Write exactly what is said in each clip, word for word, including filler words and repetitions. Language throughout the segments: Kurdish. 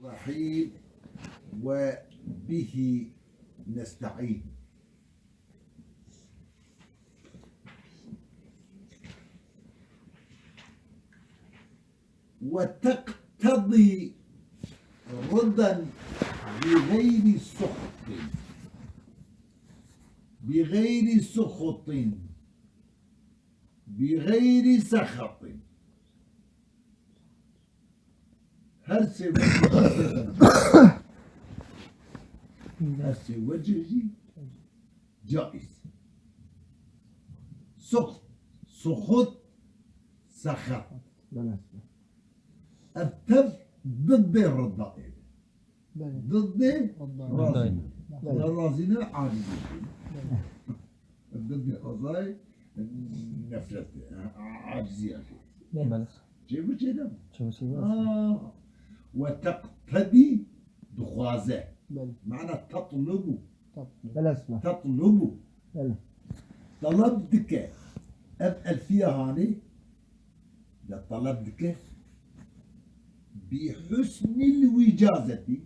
الرحيم وبه نستعين. وتقتضي رضا بغير سخط، بغير سخط، بغير سخط. Her sê wecihê, her sê wecihê jî caiz. Suxt, suxut, sexet. Belê. Ev tev diddê ridayê. Belê. Diddê razî. Belê. Ya razî ne, acizî. Belê. Diddê rizayê nefret, acizî. Belê. Çêbû çênebû? Çêbû çêbû. Aa. Ve teqtedî, dixwaze. Belê. Mana tetlubu. Belê. Tetlubu. Belê. Taleb dike. Ev elfiye hanê de taleb dike. Bi husnil wicazetî.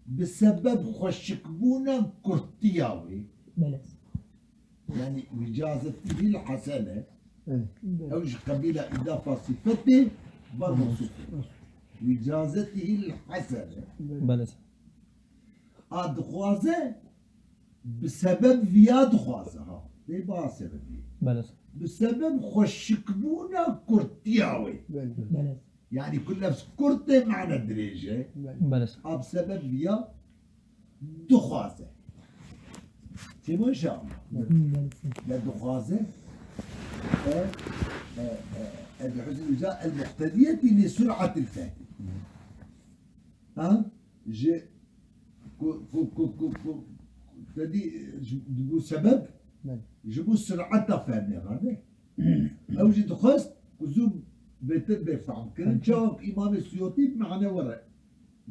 Bi sebeb xweşikbûna kurtiya wê. Belê. Yani wicazetihil hasene. Evet. Ew ji qebîla îdafa sifetê ba mewsûf e. Wicazetihil hasene. Belê. A dixwaze, bi sebeb viya dixwaze ha. Bê ba sebebî. Belê. Bi sebeb xweşikbûna kurtiya wê. Belê. Belê. Yani ku lefz kurt e, mana dirêj e. Belê. Belê. A bi sebeb viya dixwaze. Çêbû inşallah. Belê. De dixwaze. E, e, e, e, bi husnil wicaze el muqtediyeti li sur'atil fehmi. Ha? Ji ku, ku, ku, ku, ku, te dî, ji, ji bo sebeb, Belê. Ji bo sur'eta fehmê, ne? Ew jî dixwest ku zû bêtir bê fehm kirin. Çawa ku Îmamê Suyutî bi mane were.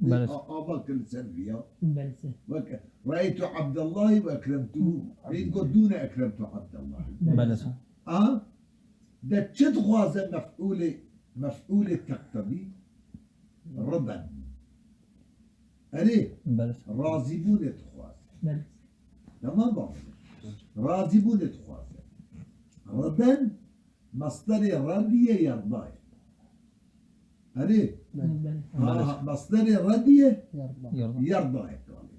Belê. A, ava kir li ser viya. Belê. Wek, "Re'eytu Abdallahî ve ekremtuhu." Ê got, "Dûne ekremtu Abdallahî." Belê. A, de çi dixwaze mef'ûlê, mef'ûlê teqtedî? Riden. Erê, Belê. Razîbûnê dixwaze. Belê. Tamam bak. Razîbûnê dixwaze. Riden masderê rediye yerdayê. Erê. Belê. Ha, Belê. Masderê rediye Yardım. Yardım. Yerdayê kalê.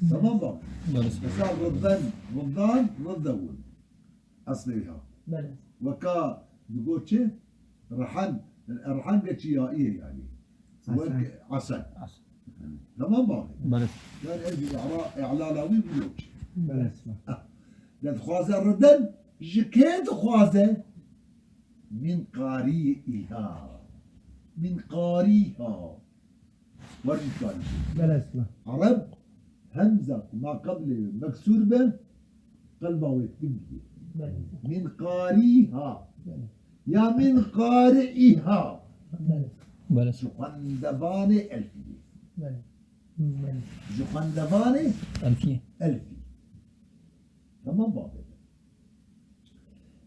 Tamam bak. Belê. Mesela riden, ridan, ridewun. Eslê ha. Belê. Weka digo çi? Rihen. Rihen geçî ya î yani. Asel. Wek asel. Asel. Tamam mı abi? Belê. Yani ez bir ara i'lala wî biliyor ki. Belê. Ah. De dixwaze riden ji kê dixwaze? Min qariha. Min qariha. Wer jî karî. Belê. Ereb hemza ku ma qeblê wê meksûr be, qelba wê tund bûye. Belê. Min qariha. Belê. Ya min qari'iha. Belê. Belê. Ji xwendevanê elfiyê. Belê. Belê. Ji xwendevanê Elfiyê. Elfiyê. Tamam babê.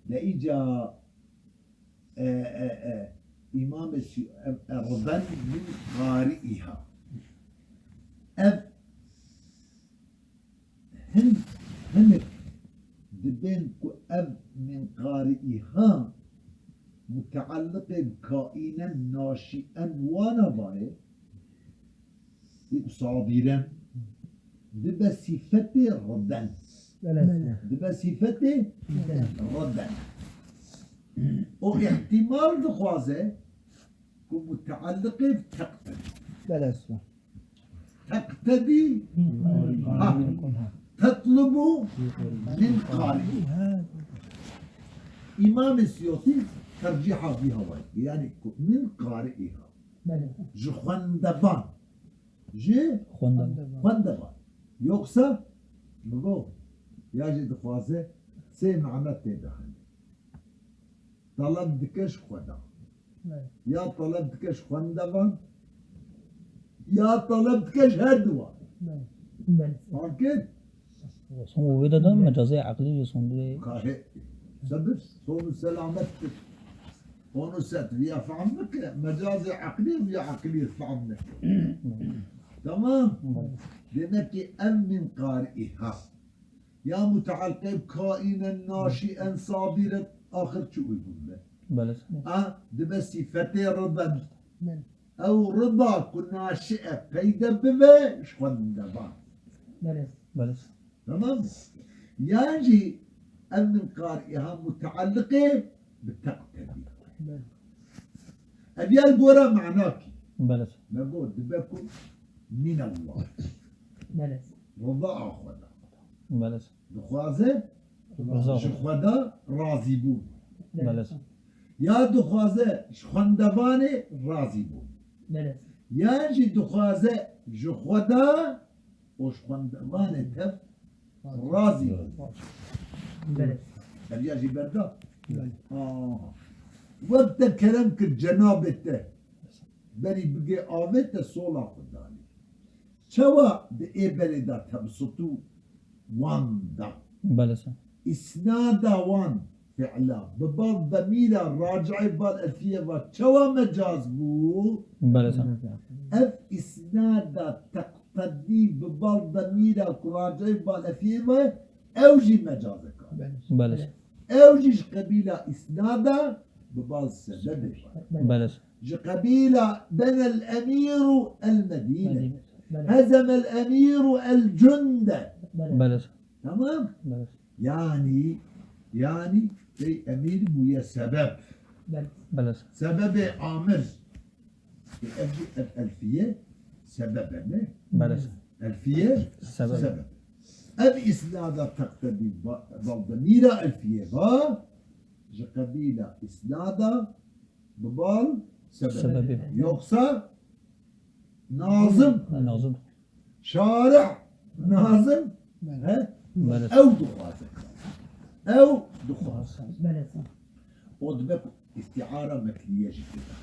De îca, e, e, e, Îmamê Sî-, e, e, riden min qari'iha. Ev hin, hinek dibên ku ev min qari'iha mutealliqê bi kaînen, naşîen wana bayê. Wek sadîren dibe sîfetê riden. Belê. Dibe sîfetê riden. O îhtîmal dixwaze ku mutealliqê bi teqtedî. Belê. Teqtedî ha. Tetlubu min qari'iha. Îmamê Siyotî tercîha vî hawayî. Yani ku min qari'iha. Belê. Ji xwendevan. Ji Xwendevan. Xwendevan. Yoksa, mi got, ya jî dixwaze sê mana tê de hene. Taleb dike ji xwe de. Belê. Ya taleb dike ji xwendevan, ya taleb dike ji her duwan. Belê. Belê. Fark kir? Son wê de de mecazê eqlî jî son wê. Kahe. Sebir, son selamet. Onu set viya fehm bike, mecazê eqlî viya eqlî fehm neke. Tamam? Demek ki ev min qari'iha. Ya mutealqe kainen, naşi'en, sabiren, axir çi uygun be? Belê. A, dibe sifetê ridan. Belê. Ew rida ku naşi'e peyde bibe, ji xwendevan. Belê. Belê. Tamam mı? Yan jî ev min qari'iha mutealliqê bi teqtedî. Belê. Ev ya li gora manakî. Belê. Me got dibe ku min Allah. Belê. Rida a Xweda. Belê. Dixwaze Rida. Ji Xweda razî bûn. Belê. Ya dixwaze ji xwendevanê razî bûn. Belê. Yan jî dixwaze ji Xweda û ji xwendevanê tev razî bûn. Belê. Ev ya jî berda. Belê. Aha. Wek te kerem kir cenabê te. Berî bigê avê te sola xwe danî. Çawa di ê berê de tebsitû wan da? Belê se. Îsnada wan fi'la bi bal demîra raci'ê bal elfiyê ve çawa mecaz bû? Belê se. Ev îsnada teqtedî bi bal demîra ku raci'ê bal elfiyê ve ew jî mecazek e. Belê. Ew jî ji qebîla îsnada bi bal sebebê ve. Belê. Ji qebîla benel emîru el medîne. Medîne. Belê. Hezemel emîru el cunde. Belê. Belê. Tamam? Belê. Yani, yani, ey emîr bûye sebeb. Belê. Belê. Sebebê amir. Ev jî ev elfiye sebebe ne? Belê. Elfiye sebebe. Sebebe. Ev îsnada teqtedî ba-, bal demîra elfiye va, ji qebîla îsnada bi bal sebebe. Sebebe. Yoksa nazim. Nazim. Şarih nazim. He? Belê. Ew dixwaze. Ew dixwaze. Belê. O dibe ku îstiara mekniye jî tê de.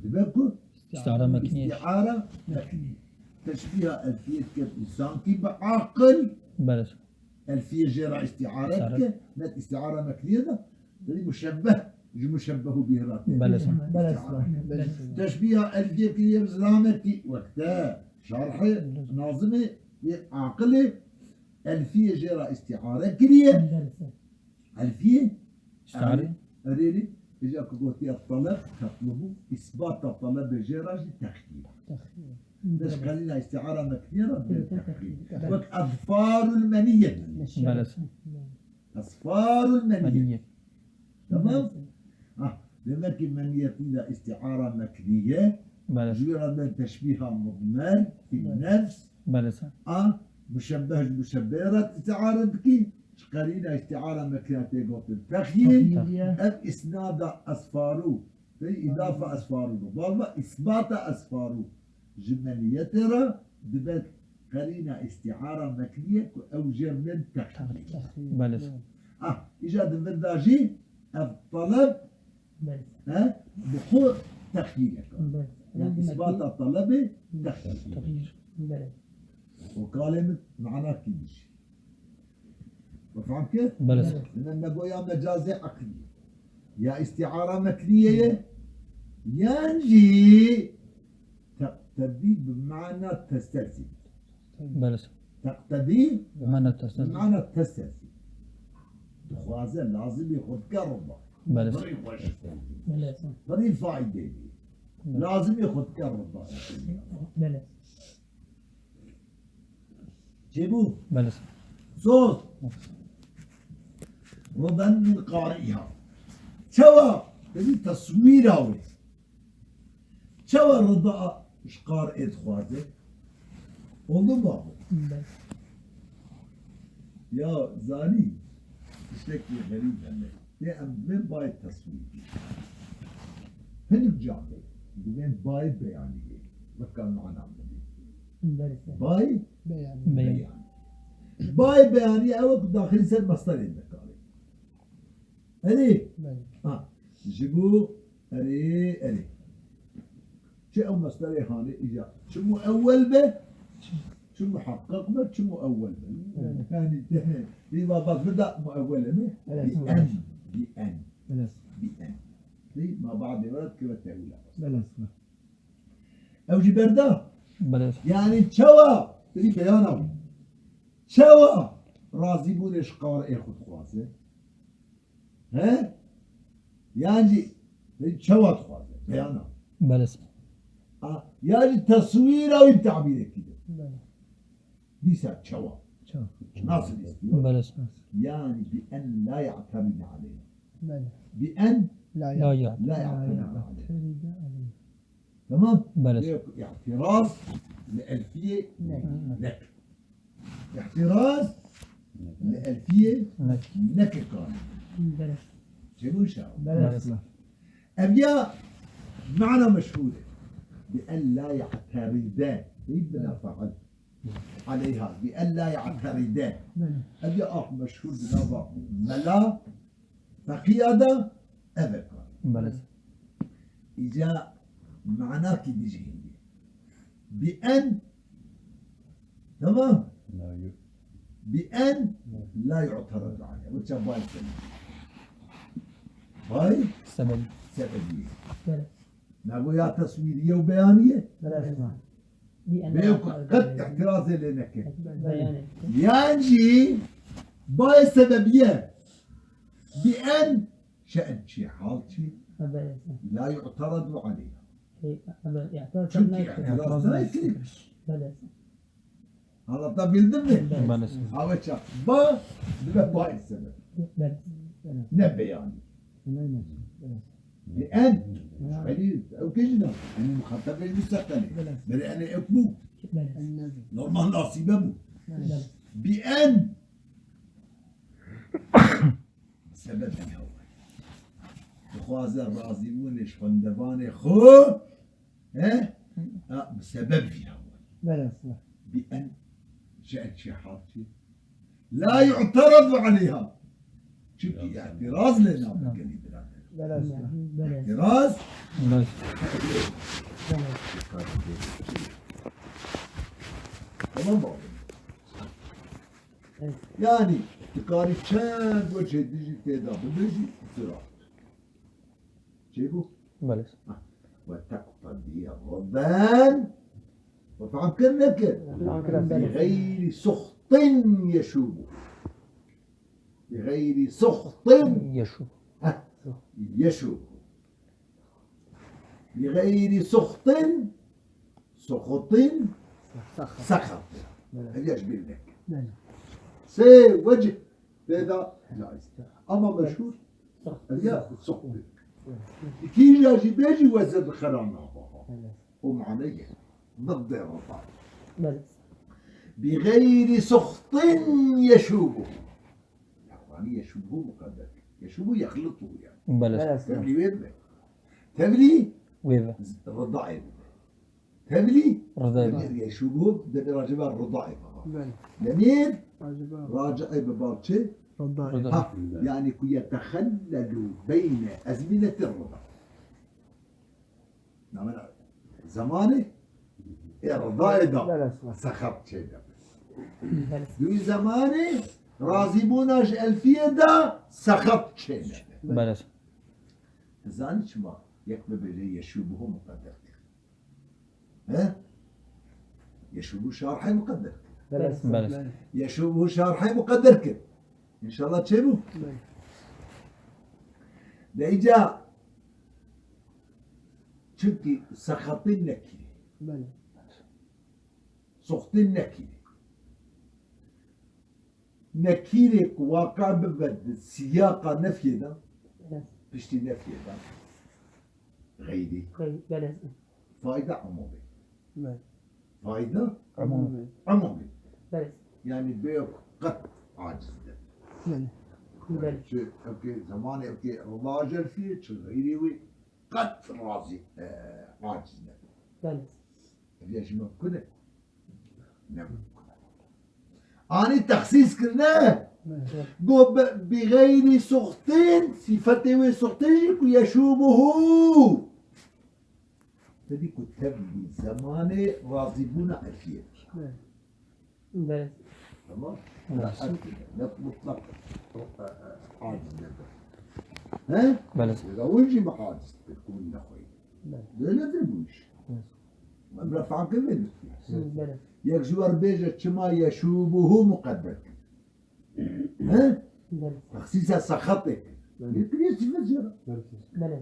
Dibe ku Îstiara mekniye. Îstiara mekniye. Teşbîha elfiyê dike bi însankî bi aqil. Belê. Elfiyê jê re îstiara dike. Net îstiara mekniye de. Belê muşebbeh. Ji muşebbehu bîh re tê. Belê. Belê. Îstiara. Belê. Teşbîha elfiyê kiriye bi zilamekî wekte. Şarhê nazimê yê aqilê elfiyê jê re îstiara kiriye. Belê. Elfiyê? Îstiare. Erê, erê, îca ku gotiye taleb, tetlubû, îsbata talebê jê re jî texyîr. Texyîr. Leş qerîna îstiara mekniye re dibê texyîr. Wek ezfarul meniyet. Belê. Ezfarul meniyet. Meniyet. Tamam? Ah, demek ki meniyetî de îstiara mekniye. Belê. Ji wî re dibê teşbîha mudmer, fî nefs. Belê. A, muşebbeh ji muşebbehê re îstiare dikî. Ji qerîna îstiara mekniye tê gotin texyîl. Texyîl. Ev îsnada esfarû, tê îdafa esfarû bi bal ve îsbata esfarû ji meniyetê re dibe qerîna îstiara mekniye ku ew jê bên texyîl. Texyîl. Belê. Ah, îca di vir de jî ev taleb Belê. He? Bi xwe texyîlek e. Belê. Yani îsbata talebê texyîl. Texyîl. Belê. O kalê min mana kî dişî. We fehm kir? Belê. Belê. Dine me goya mecazê eqlî ye. Ya îstiara mekniye ye, yan jî teqtedî bi mana teselsî. Belê. Teqtedî bi mana teselsî. Mana teselsî. Dixwaze, lazimî xwe dike rida. Belê. Birî xweş. Belê. Birî faydê bî. Belê. Lazimî xwe dike rida. Belê. Çêbû? Belê. Soz. Ridan min qari'iha. Çawa? Tevî teswîra wê. Çawa rida ji qari'ê dixwaze? Oldu mu? Belê. Ya zanî, tiştekî xerîb hene. Lê em divê bayê teswîr bî. Hinek carê divên bayê beyanî bê. Weka mana min bê. Belê. Bayê beyanî. Beyanî. Bayê beyanî ew e ku daxilî ser mesderê dikarê. Erê. Belê. Ha. Ji bo erê, erê. Çi ew mesderê hanê îca. Çi muewwel be, çi muheqqeq be, çi muewwel be. Belê. Yani, vî babat bi da muewwel e mi? Belê. Bi en, bi en. Belê. Bi en. Dî ma badê we dikeve tewîla. Belê. Ew jî berda. Belê. Yani çawa? Dî beyana wî. Çawa razîbûnê ji qarê xwe dixwaze? He? Yan jî çawa dixwaze? Beyana. Belê. A, ya jî teswîra wî bi tabîrekî de. Belê. Dîsa çawa? Çawa? Nasıl istiyor? Belê. Yani bi en la ya'teride aleyha. Belê. Bi en la ya'teride aleyha. Tamam? Belê. Yok, i'tiraz li elfiyê nek. Nek. Îtiraz li elfiyê neke kanî. Belê. Çêbû şa. Belê. Ev ya mana meşhûr e. Bi en la ya'teride. Değil bina faal. Aleyha. Bi en la ya'teride. Belê. Ev ya ah meşhûr bi nava mela feqiya da ev e kanî. Belê. Îca manakî dijî heye. Bi en, tamam. La yu- Bi en la yu'teradu aleyh. Wisa bay sebebî. Bay sebebî. Sebebî. Belê. Nabo ya teswîriye û beyaniye. Belê. Bi en Bê la ku yu'teradu qet aleyh. Îtirazê lê neke. Belê. Yan jî bay sebebiye. Bi en Şe'n çi, hal çi? Belê. La yu'teradu aleyha. Çünkü i'tiraz nayekî. Belê. Anlatabildim mi? Belê. Awe ça. Ba, dibe ba sebeb. Belê. Ne beyanî. Belê. Bi en. Belê. Ew kejina. Enê muxatab ê musteqelî. Belê. Belê enê ek bû. Belê. Normal nasibe bû. Belê. Bi en. Sebebî hewa. Dixwaze razîbûnê ji xwendevanê xwe, he? A, bi sebebî hewa. Belê. Bi en, şe'n çi, hal çi? La yu'teradu aleyha. Çünkü îtiraz lê nabe gelî birader. Belê. Belê. Îtiraz. Belê. Tamam baba. Yani, tu karî çend wecihê dijî tê de bibêjî, ziraat. Çêbû? Belê. Ha. Ve teqtedî ridan. We fehm kir nekir? Fehm kir. Bi geyri suxtin yeşûbû. Bi geyri suxtin. Yeşûbû. Ha. Yeşûbû. Bi geyri suxtin, suxtin, sexat. Belê. Ev ya ji bîr neke. Belê. Sê wecih tê de caiz. Ama meşhûr, ev ya suxtin. Belê. Îkî ya jî bêjî wezir bi xera nava. Belê. O maneyê. Dıddê rıza. Belê. Bi geyri suxtin yeşûbû. Ya'ni yeşûbû muqedder. Yeşûbû yexlituhu yani. Belê. Belê. Tevlî wê dibe. Tevlî wê be. Rıdayê dibe. Tevlî rıdayê dibe. Demir yeşûbû, demir acaba rıdayê baba. Belê. Demir raci'ê bi balçe. Rıdayê. Ha, yani ku yetexellelu beyne ezmineti rıda. Namena zemanê ê rıdayê da sexat çêde. Dû zemanê razîbûna ji elfiyê da sexat çêde. Belê. Zanî çima yek bibêje yeşûbû muqedder kir? He? Yeşûbû şarhê muqedder kir. Belê. Belê. Yeşûbû şarhê muqedder kir. İnşallah çêbû. Belê. De îca çünkü sexatê nekîrê. Belê. Soxtê nekîrê. Nekîrê ku waqe bibe di siyaqa nefyê de, belê, piştî nefyê de, xeyrî. Xeyrî, belê. Fayda umumî. Belê. Fayda umumî. Umumî. Belê. Yani bê qet aciz de. Belê. Belê. Çi evkê zemanê evkê rıda jelfiyê, çi xeyrî wî qet razî, e, aciz de. Belê. Ev ya jî mumkun e? Ne mumkun e. Anî texsîs kirine. Belê. Go bi, bi xeyrî suxtin, sîfetê wê suxtin jî ku yeşûbuhu. Tedî ku tevlî zemanê razîbûna efiyê. Belê. Belê. Tamam? Belê. Ne mutlak, e, e, aciz nebe. He? Belê. Lê da hûn jî muhadis dibin ku hûn nexweynin. Belê. Böyledir bu iş. Evet. Em re fehm kir vê dikir. Hı, belê. Yek ji we bêje çima yeşubuhu muqedder kir. He? Belê. Texsîsa sexetê kir. Belê. Yek kiriye sifet jê re. Belê. Belê.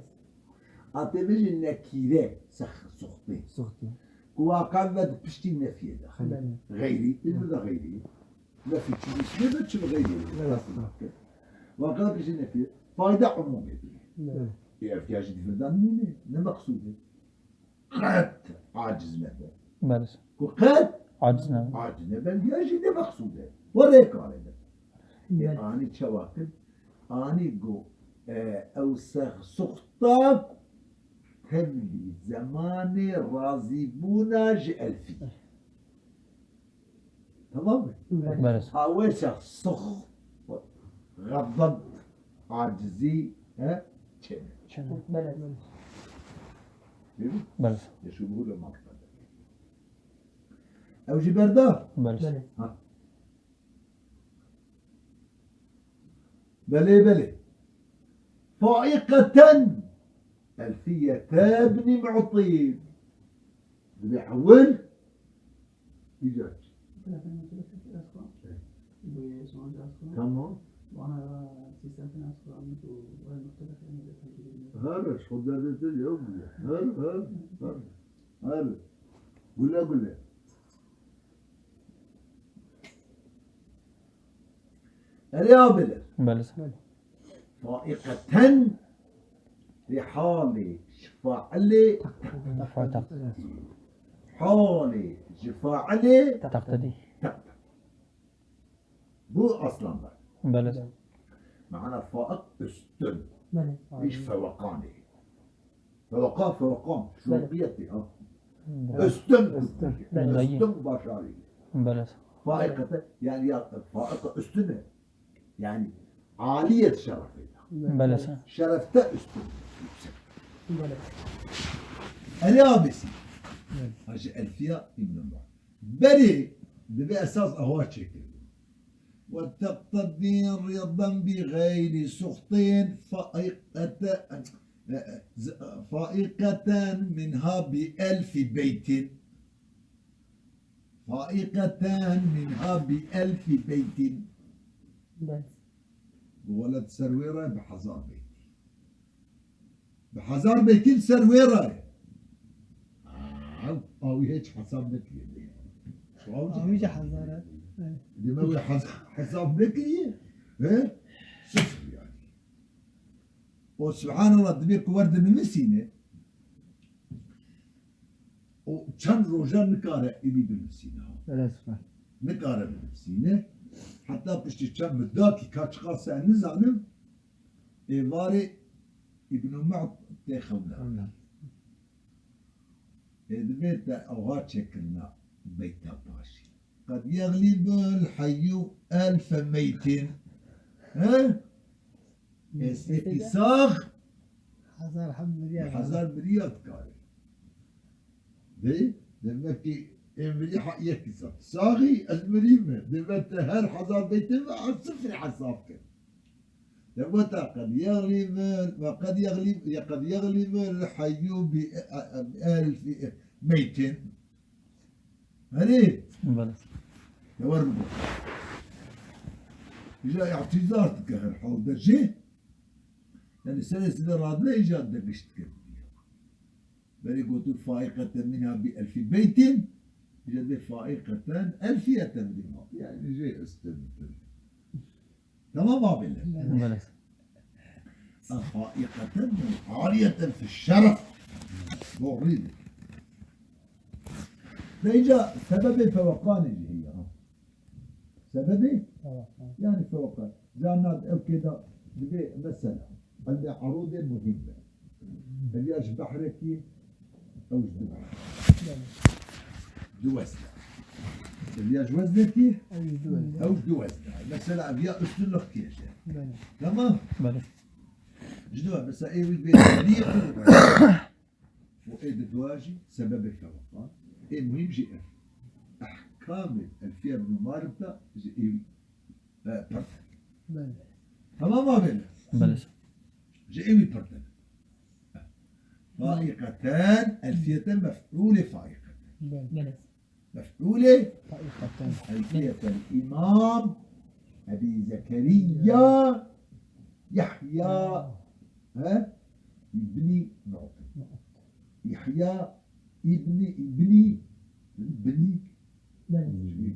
A tê bêjî nekîre sex-, suxtê. Suxtê. Ku waqan ve di piştî nefiyê de. Belê. Xeyrî, ilmi de xeyrî. Nefî çi ismê de çi bi xeyrî. Evet. Nasıl hakkı? Waqan piştî nefiyê. Fayda umumê diye. Evet. E, ev ya jî di vir de nîne, ne meqsûd e. Qet aciz nebe. Belê. Ku qet Aciz nebe. Aciz nebe, ya jî ne meqsûd e. Were kare de. E, Belê. Anî çawa kir? Anî got, e, ew sex-, suxta tevlî zemanê razîbûna ji Elfî. Tamam mı? Belê. Belê. Awêşa suxt, xedeb, acizî, he? Çene. Çene. Belê. Değil mi? Belê. Yeşubuhu le muqedder. Ew jî berda? Belê. Belê. Ha. Belê, belê. Faîqeten Elfiyete Bnî Mu'tî. Dibê ewil îca. Tamam. Her, ji xwe derdê te ew bûye. Her, her, her. Her. Gule gule. Erê abiler. Belê. Faîqeten li halê ji failê, halê ji failê Teqtedî. Teqtedî. Bu aslan var. Belê. Mana faiq üstün. Belê. Hiç feveqanê. Feveqan, feveqan. Belê. Şevkiyetê, ha. Belê. Üstün. Üstün. Belê. Üstün başarıyla. Belê. Faikete, yani ya, faik üstüne. Yani aliyet şerefıyla. Belê. Şerefte üstün. Yüksek. Belê. Erê abisi. Belê. Hacı Elfiya İbn Ömer. Berê dibe esas awa çekir. Ve teqtedî ridan bi gayri suxtên faîqete-, faîqeten minha bi elfi beytin. Faîqeten minha bi elfi beytin. Bes. Bu welat ser wê re bi hezar beytî. Bi hezar beytî ser wê re ye. Ew, ew hiç hesab nekiriye. Ew jî hezar e. Deme wê hes-, hesab nekiriye. He? Sıfır yani. O subhanallah dibê ku wer dinivîsîne. O çend roja nikare êdî binivîsîne. Resmen. Nikare binivîsîne. Heta piştî çend midakî ka çiqas e nizanim. Êvarê Îbn Ma'd tê xewda. Xewda. Ê dibê te awa çêkirina beyta paşî. Qed yeglîbul heyyu elfe meytin. He? Hı. Êstekî sax hezar heb miriya. Hezar miriya dikare. Dê, demek ki ê mirî ha-, yekî sax. Saxî ez mirî me. Demek te her hezar beytê ve ez sifrî hesab kir. Dewata qed yeglîbul, ve qed yeglîb-, ya qed yeglîbul heyyu bi e-, e-, elfi meytin. Herê. Belê. Ya wer bû. Îca îtîzar dike her halde jî. Yani serê side radine îca de gişt dike. Berê gotu faîqeten minha bi elfi beytin. Îca de faîqeten elfiyeten minha. Yani jê üstündir. Tamam abiler. Belê. Faîqeten aliyeten fi şeref. Doğruydu. Ve îca sebebê feweqanê jî heye. Sebebê? Feweqan. Yani feweqan. Zanat ev kêda dibê mesela. Elde arûdê muhîm be. Ev ya ji behrekî, ew ji du. Belê. Du wezne. Ev ya ji weznekî, Ew ji du wezne. Ew ji du wezne. Mesela ev ya üstünlük kêje. Belê. Tamam? Belê. Ji du, mesela ê wî bê niye û ê di dua jî sebebê feweqan. Ê muhîm jî ev. Ehkamê Elfiye Ibn Malik da ji ê wî, e, pir. Belê. Tamam abi. Belê. Ji ê wî pirtir. Faîqeten, elfiyete mef'ûlê faîqeten. Belê. Mef'ûlê faîqeten. Elfiyeten Îmam Ebî Zekeriya Yahya, he? Îbnî Mu'tî. Yahya Îbnî, Îbnî, Bnî. Belê.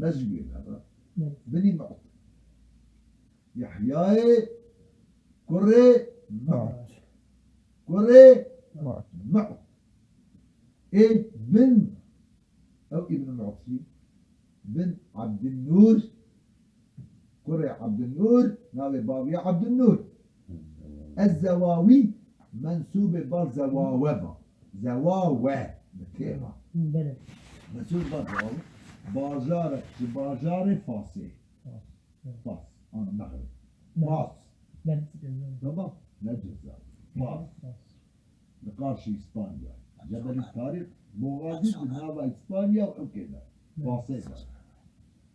Mezgû ye, ha? Belê. Bnî Mu'tî. Yehyayê kurê Mu't. Kurê Mu't. Ê bin, ew Îbn Mu'tî, bin Abdünnûr, kurê Abdünnûr, navê bavê Abdünnûr. Ez-Zewawî, mensûbê bal Zewawe ba. Zewawe, bi tê ba. Belê. Mensûb bal Zewawe. Bajarek ji bajarê Fasê. Fas. Ana Mexrib. Belê. Fas. Belê. Tamam. Ne ceza. Fas. Fas. Li qarşî Îspanya. Cebelî Tarîk, Boğazî di nava Îspanya û ewkê de. Belê. Fasê de.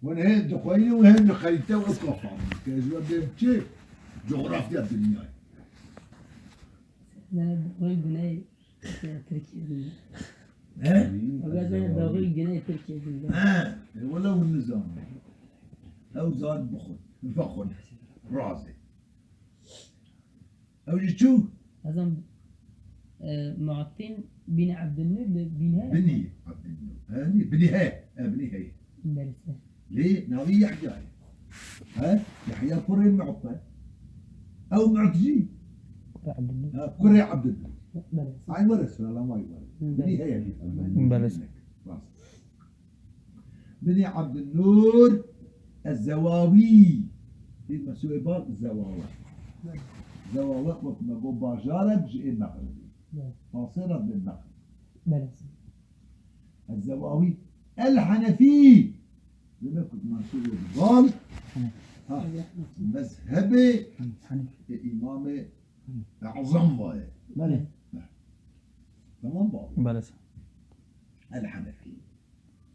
Hûn hên dixweyî û hên li xerîte û ewka fam dike. Ez we bêm çi? Cografya dinyayê. Ne, dixweyî guneyê. Tirkiye din. He? Ew ya dawî gine Tirkiye din. He, e, wele hûn nizanin. Ew zan bixwin, bixwin. Razê. Ew jî çû? Ezan, e, Muattin bin Abdülnur li bin he? Binî Abdülnur. He, nî, binî he. E, binî he. Belê. Lê navî Yehya ye. He? Yehya kurê Mu'te. Ew Mu't jî. Kurê Abdullah. Ha, kurê Abdullah. Belê. Ay were, sıralama ay were. Belê. Binî heye bir. Belê. Rast. Binî Abdülnur Ez-Zewawi. Bir mesûlê bar Zewawe. Belê. Zewawe wek me got bajarek ji ê Mexribê. Belê. Fasê re bin Mexrib. Belê. Ez-Zewawi El-Henefî. Demek ku mensûbê bal, ha, mezhebê Hanif. E, Îmamê Ezam vaye. Belê. Tamam baba. Belê. El-Henefî.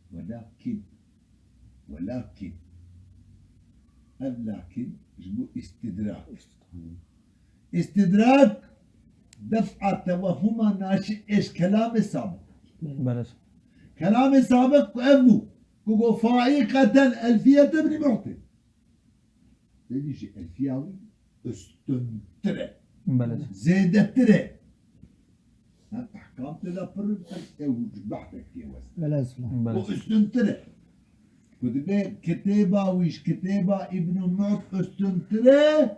Welakin, welakin. Ev lakin ji bo istidrak. Îstidrak def'a tewehhuma naşi êş kelamê sabiq. Belê. Kelamê sabiq ku ev bû, ku go faîqeten elfiyete Ibnî Mu'tî. Dedi ji elfiya wî üstüntir e. Belê. Zêdetir e. Hem ehkam tê de pir in, hem ew ji behsek tê west. Belê, silah. Belê. O üstüntir e. Ku dibe kitêba wî ji kitêba Îbnî Mu't üstüntir e,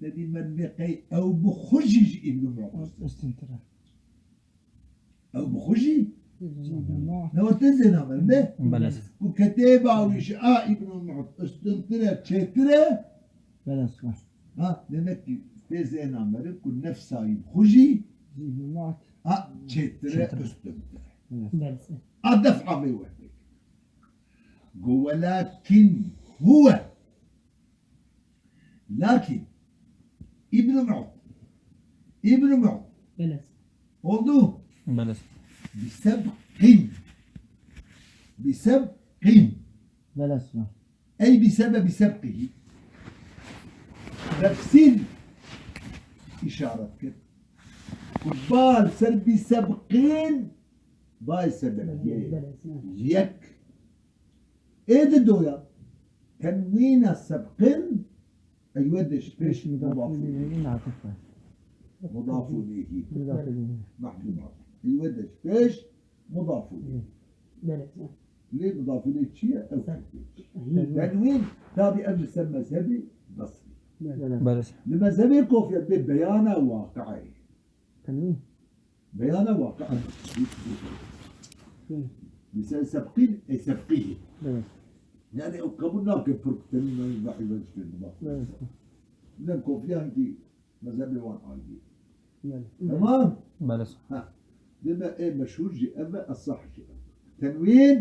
te dî me dibê qey ew bi xwe jî ji Îbnî Mu't üstüntir e. Üstüntir e. Ew bi xwe jî? Îbnî Mu't. Ne werte zêna me, ne? Belê. Ku kitêba wî ji a Îbnî Mu't üstüntir e, çêtir e. Belê, silah. Ha, demek ki tê zêna me ku nefsa wî bi xwe jî, Îbnî Mu't, ha, çêtir e, çêtir e, üstüntir e. Belê. A def'a vê wextê. Go welakin huwe. Lakin Îbn Mu't. Îbn Mu't. Belê. Oldu. Belê. Bi sebqin. Bi sebqin. Belê, silah. Ey bi sebebi sebqihi. Tefsîr îşaret kir. Ku bal ser bi sebqin, bay sebebiyê. Belê, belê, silah. Yek. Ê di doya. Tenwîna sebqin, ey wede ji pêş mudafû mudafû ileyhî. Ileyhî natif e. Mudafû ileyhî. Mudafû ileyhî. Mahkûmat. Ey wede ji pêş mudafû ileyhî. Belê. Lê mudafû ileyhî çi ye? Ew sebqin. Tenwîn, tabî ev li ser mezhebê Basrî. Belê. Belê. Li mezhebê Kofiyet bê beyana waqi'ê. Tenwîn. Beyana waqi'ê. Hı. Li ser sebqîn, ê sebqîhî. Evet. Yani ew qebûl nake pir ku tenwîn navî vehî ve ji pê biba. Evet. Bizem Kofiyan ki mezhebê wan ayrı. Belê. Tamam? Belê. Ha. Deme ê meşhur jî ev e, esah jî ev e. Tenwîn,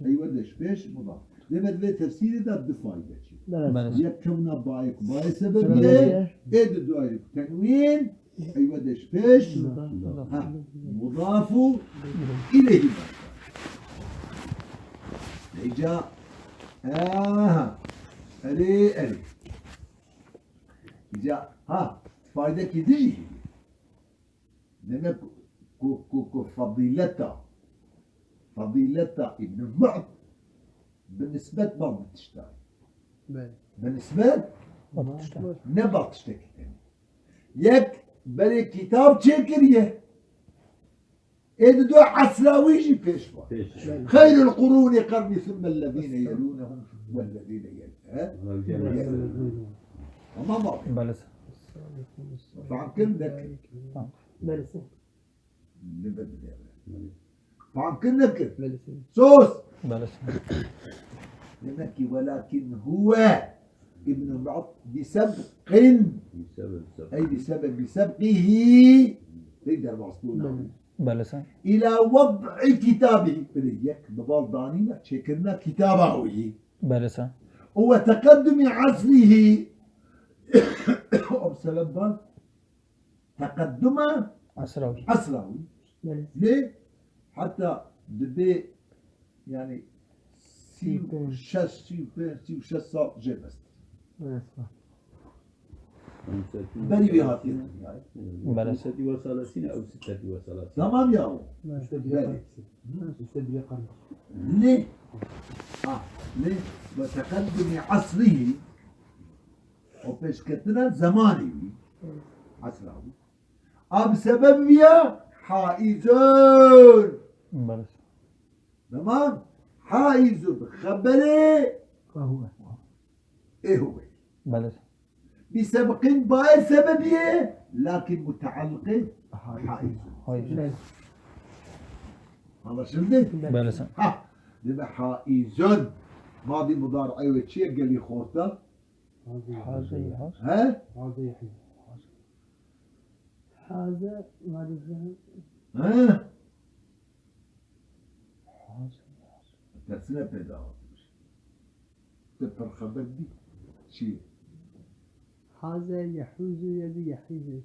ey wede ji pêş mudaf. Deme divê tefsîrê de du fayde çi. Belê. Belê. Yek kewna bayê ku bayê sebebî ye, sebebî ye. Ê di doyê ku tenwîn, ey wede ji pêş. Mudaf. Ha. Mudafu ileyhî başlar. Heyeca. Aha. Erê, erê. Îca, ha, Faydekî din jî heye. Demek ku, ku, ku fedîleta, fedîleta Îbn Mu'd bi nisbet bal bi tişta ye. Belê. Bi nisbet Bal tişta. ne bal tiştekî tenê. Yek berê kitab çêkiriye. Ê di do esra wî jî pêş ve. Pêş. Xeyrul qurûnî qernî thumme ellezîne yelûnehum wellezîne yel-, he? Tamam abi. Belê. Faham kirin nekin. Belê. Li vir bidere. Faham kirin nekin. Belê. Sos. Belê. Demek ki welakin huve Ibn Mu'd bi sebqin. Bi sebeb, sebq. Ey bi sebeb, bi sebqihi. Pek derbas bûna. Belê. Belê sen. Ila wad'i kitabihi. Belê yek bi bal danîna çêkirina kitaba wî. Belê sen. Û ve teqeddumi asrihi. O sebebdan teqedduma Esra wî. esra wî. Belê. Lê heta dibe yani sî û şeş, sî û pênc, sî û şeş sal jê best. Belê. Berî wî hatiye dinyayê. Belê. Xemsetî we salasîne ew sittetî we salasîne. Tamam ya o. Belê. Lê, ha, lê ve teqeddumi asrihi, o pêşketina zemanê wî. Esra wî. A bi sebeb viya haîzun. Belê. Tamam. Haîzun xeberê Ve huve. ê huve. Belê. Bi sebqin bayê sebebiyê, lakin mutealliqê haîzun. Haîzun. Belê. Anlaşıldı? Belê sen. Ha. Deme haîzun. Madî mudarê wê çi ye gelî xorta? Haze yahuz. He? Haze yahuz. Haze malize. He? Tersine peyda olmuş. Te per xeber dî. Çi? Haze yehuzu ya da yehizu.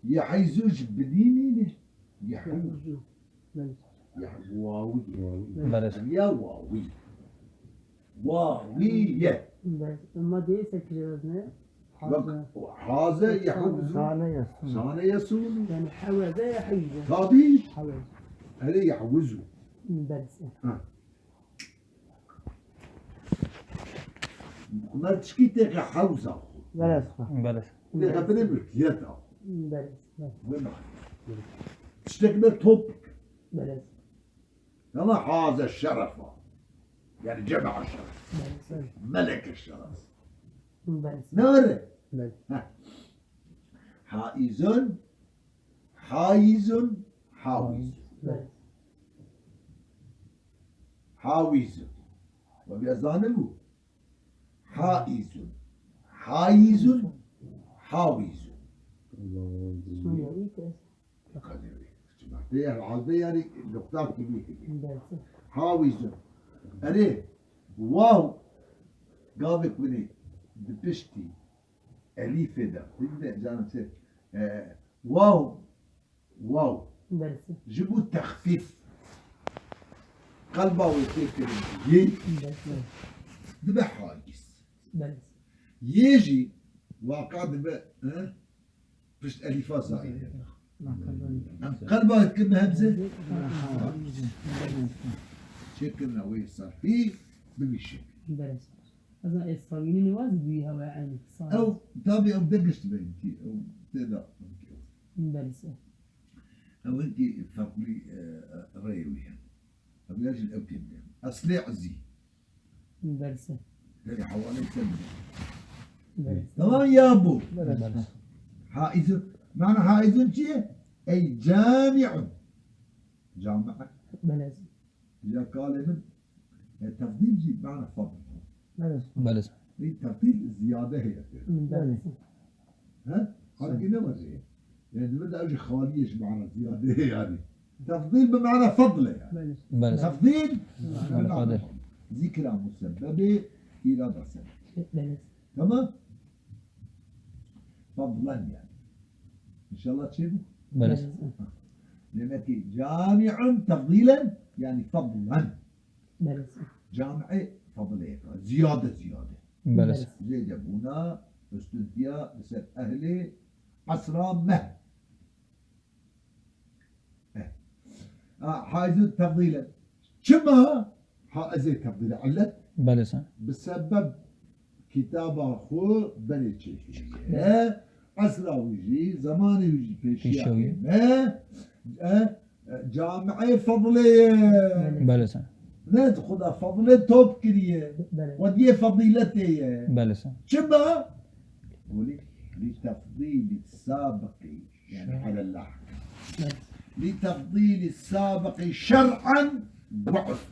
Yehizu ji binî nîne. Yehuzu. Yehuzu. Belê. Yeh-, wawî. Belê. Ev ya wawî. Wawî ye. Belê. Ema dê se kirêz ne? Bak, haze. Haze yehuzu. Sane yesun. Sane yesun. Yani heweze yehuzu. Tabii. Heweze. Hele yehuzu. Belê. Ha. Mertişkî têxe hewza xwe. Belê. Belê. Têxe binê milkiyeta xwe. Belê. Wê mane. Tiştek me top. Belê. Ama haze şerefa. Yani cema'a şeref. Belê. Meleke şeref. Belê. Ne öyle? Belê. Heh. Haizun, haizun, hawizun. Belê. Hawizun. Ve bir zanim bu. Haizun. Haizun. Hawizun. Dikkat edin. Şimdi herhalde yani nokta gibi gibi. Belê. Hawizun. Erê, waw, gavê ku ne di piştî elîfê de, ne, canım şey, e, waw, Waw. Belê. Ji bo texfîf. Qelba wê tê kirin yê. Belê. Dibe hagîs. Belê. Yê jî waqa dibe, he? Pişt elîfa zayî. Em qelba dikin bi hemze. Çêkirina wê sarfî bi vî şeklî. Belê. Ez a ê sawînî nêwaz dûyî hewe eynî. Ew, tabî ew de gişt be, ew tê de. Belê. Ew hinkî ferqlî, e, rêyê wî hene. Ew ya jî ew tê bîne. Eslê ezî. Belê. Derê hewalê sen bîne. Belê. Tamam ya bu. Belê. Haizun. Mana haizun çi ye? Ey cami'un. Cami. Belê. Ya kalê min, e, tefdîl jî mana fadl. Belê. Belê. Ê tefdîl ziyade heye. Belê. He? Halbuki ne var ya? Yani, demek de ev jî xaliyê ji mana ziyade heye yani. Tefdîl bi mana fadl e yani. Belê. Belê. Tefdîl bi mana fadl. Zikra musebbebi, îrada sebebi. Belê. Tamam? Fadlen yani. İnşallah çêbû. Belê. Demek ki cami'un tefdilen yani fadlen. Belê. Cami'e fadlê. Ziyade ziyade. Belê. Zêde bûna, üstüntiya, li ser ehlê Esra me. Eh. Ha, haizû tefdîle. Çima haizê tefdîle? Illet? Belê sen. Bi sebeb kitaba xwe berê çêkiriye. Esra wî jî, zemanê wî jî pêşiya Pêşiya wî. me. Eh, Camiê fedlê ye. Belê sen. Ne, Xuda fedlê top kiriye. Belê. Xwediyê fedîletê ye. Belê sen. Çima? Wî li tefdîlî sabiqî, yani Şer. alel lahq. Belê. Li tefdîlî sabiqî şer'an ve urf.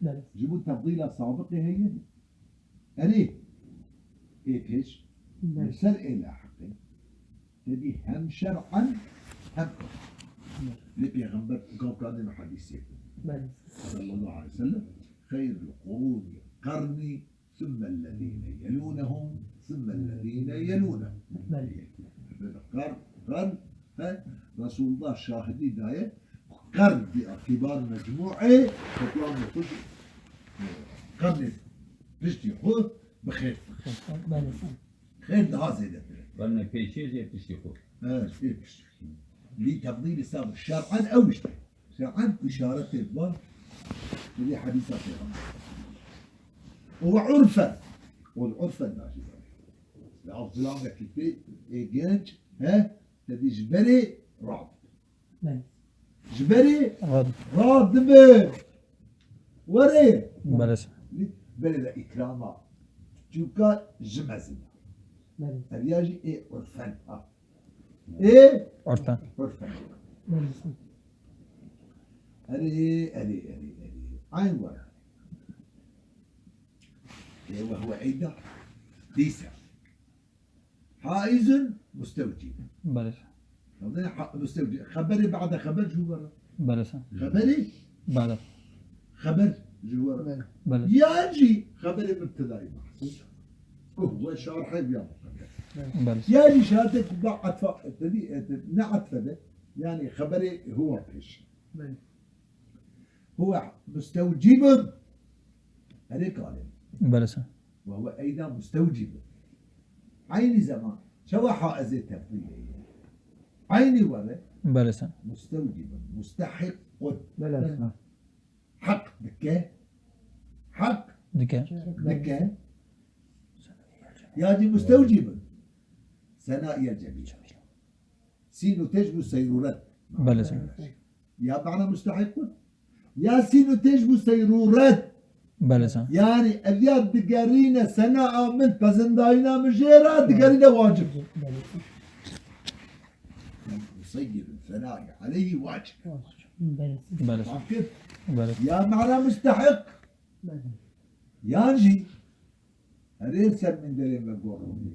Belê. Ji bo tefdîla sabiqê heye. Erê, ê pêş, Belê. li ser ê lahiqê. Tedî hem şer'an hem urf. Lê Pêxember gavkandin hadîsê. Belê. Sallallahu aleyhi ve sellem, "Xeyrul qurûni qernî, thummellezîne yelûnehum, thummellezîne yelûnehum." Belê. Qern, qern, he, Resulullah şahidî daye, qern bi itibar mecmû'ê, toplamê xwe jî, e, qernê piştî xwe bi xêr. Belê. Xêr daha zêdetir e. Qernê pêşî jê piştî xwe. Evet, pê piştî xwe. Lî tefdîlî sabir şer'an ew işte. Şer'an îşaretê van, li hadîsa Pêxember. Û urfen. Û urfen da jî. Li av zilamekî pê ê genç, he, te dî ji berê rad. Belê. Ji berê Rad. radibe. Were. Belê. Berê de îkrama. Çûka ji mezin. Belê. Ev ya jî ê urfen, ha. Ê Orta. urfen. Belê. Erê, erê, erê, erê. Eyn were. Ê ve huve eyda. Dîsa. Haizun mustewcib. Belê. Anladın? Ha, mustewcib. Xeberê ba'de xeber ji were. Belê sen. Xeberê Ba'de. xeber ji were. Belê. Belê. Yan jî xeberê mübtedayî mahsus. Ku huve şarhê ya muqedder. Belê. Yan jî şartê ku ba atfa, dedi, e, ne atfede. Yani xeberê huve pêş. Belê. Huve mustewcibun. Erê kalê. Belê sen. Ve huve eyda mustewcibun. Aynî zaman. Çawa haizê tefdîlê ye. Aynî were. Belê sen. Mustewcibun. Mustehiqun. Belê sen. Heq dike. Heq Dike. dike. Ya jî mustewcibun. Senaiyel cemîl. Sîn û te ji bo seyruret. Belê sen. Ya mana mustehiqun. Ya sîn û te ji bo seyruret. Belê sen. Yani ev ya digerîne senaa min, pezindayîna min jê re, digerîne wacib. Belê. Museyyibin senai aleyhi wacib. Belê. Belê sen. Wacib. Belê. Ya mana mustehiq. Belê. Yan jî Herê ser minderê me gorin.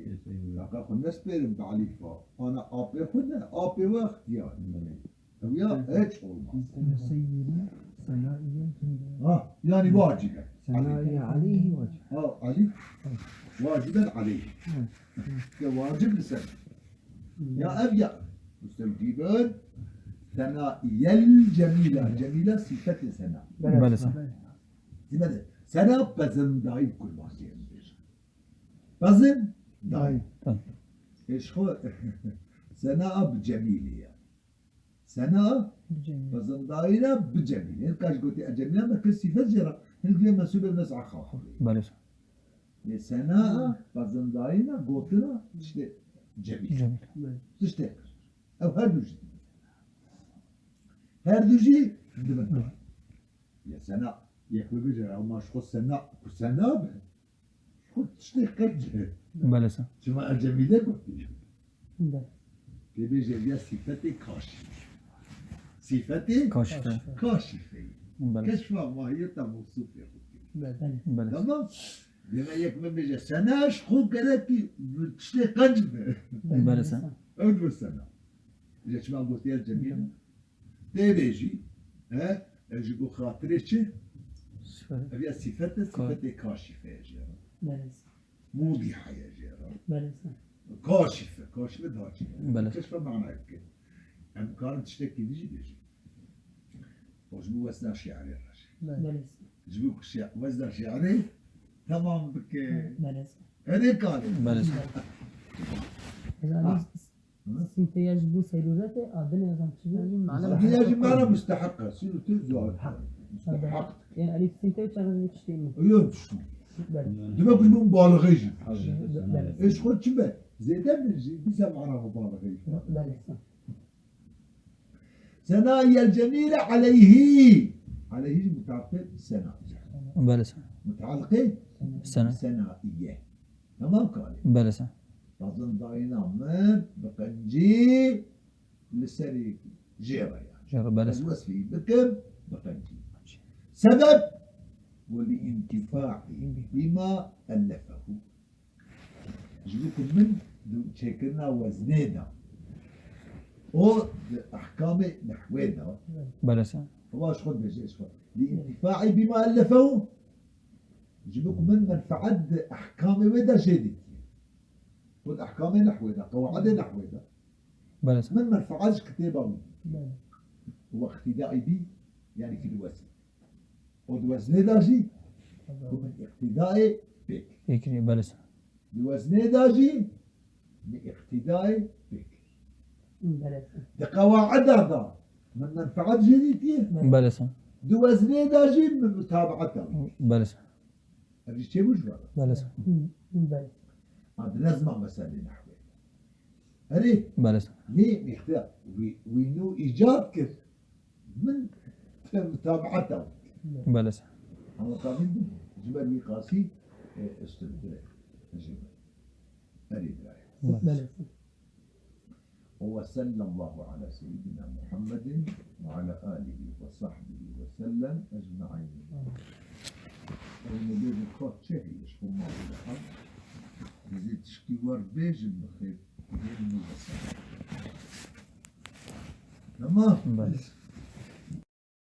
Kaka xwe nespêrin bi Elîfa. Ana apê xwe ne, apê we ixtiyar. Ew ya hiç olmaz. Senaiyel Ha, yani wacibe. Senaiyel aleyhi wacib. Ha, Elî. Waciben aleyhi. Hı. Ya wacib li ser. Ya ev ya. Mustewcibun. Senaiyel cemîla. Cemîla sifetê sena. Belê. Belê. Sena. Sena pezindayî kurmancî em bêjin. Pezindayî. Dayî. Tamam. Ê ji xwe sena bi cemîlî ye. Sena Bi cemîlî. pezindayî re bi cemîlî. Hin kaş gotî e cemîlî me kir sîfet jê re. Hin gilê mensûbê nes'a xaxirî. Belê. Ê sena pezindayî re gotina işte cemîl. Cemîl. Belê. Tiştê qir. Ew her du jî dibin. Her du jî dibin. Hı. Ya sena, yek bibêje, ama ji xwe sena, ku sena be. Ji xwe tiştê qenc e. Belê sen. Çima ecemî de gotî? Belê. Tê bêje ya sîfetê kaşî. Sîfetê Kaşîfe. kaşîfe. Belê. Keşfa mahiyeta mewsûfê xwe kir. Belê. Belê. Tamam. Deme yek min bêje, sena ji xwe gerekî bi tiştê qenc be. Belê sen. Ew dibe sena. Bêje çima gotiye cemîl? Belê. Tê bêjî, he, e, ji bo xatirê çi? Sifet. Ev ya sîfet e, Ka- sîfetê kaşîfe ye jê re. Belê. Mûdîha ye jê re. Belê. Kaşîfe, kaşîfe daha çi ye? Belê. Keşfe manayê bike. Em karin tiştekî dijî bêjin. O ji bo wezna şiarê re jî. Belê. Ji bo şia-, wezna şiarê temam bike. Belê. Erê kalê. Belê. Yani sinteye ji bo serûretê, adinê ezan çi bû? Adinê jî mana musteheq e. Sîn û tê zuar. Musteheq. Yani elîf sinteye çaxin tiştê min. Yok tiştê. Belê. Demek ku ji bo mubalixê jî. Belê. Eş xwe çi be? Zêde min jî dîsa mana mubalixê jî. Belê. Senaiyel cemîle aleyhî. Aleyhî jî mutaliqê bi senaiye. Belê sen. Mutaliqê Sena. Senaiye. Tamam kalê. Belê sen. Lazim dayîna min bi qencî li serê jê re yani. Jê re, belê sen. Ez wesfî bikim bi qencî. Sebep? Ve li intifai bima ellefehu. Ji bo ku min di çêkirina weznê de û di ehkamê nehwê de. Belê sen. Ewa ji xwe dibêje, ji xwe. Li intifai bima ellefehu. Ji bo ku min menfaet di ehkamê wê de jê dîtiye. Û di ehkamê nehwê de, qewaidê nehwê de. Belê sen. Min menfaet ji kitêba wî dîtiye. Belê. Û iqtîdaî bî, yani ki di wesî. Û di weznê de jî ku min îqtîdayê pê kir. Pê kirî, belê sen. Di weznê de jî min îqtîdayê pê kir. Belê sen. Di qewaida de min menfaet jê dîtiye. Belê sen. Di weznê de jî min mutabaeta wî kir. Belê sen. Ev jî çêbû ji we re. Belê sen. Hı, hı, belê. Ha, di nezma meselê nehwê. Erê. Belê sen. Lê îxtiyar wî, wî nû îcad kir. Min te mutabaeta wî kir. Belê sen. Ama tabii bu ji ber wî qasî, e, üstündire. Ji ber. Erê dirayê. Belê. Belê sen. Ve sallallahu ala seyyidina Muhammedin ve ala alihi ve sahbihi ve sellem ecmaîn. Ew nebêjin xwe çi heye ji xwe mal dihan. Dizê tişkî wer bêjin bi xêr bêjin û vesellam. Tamam. Belê.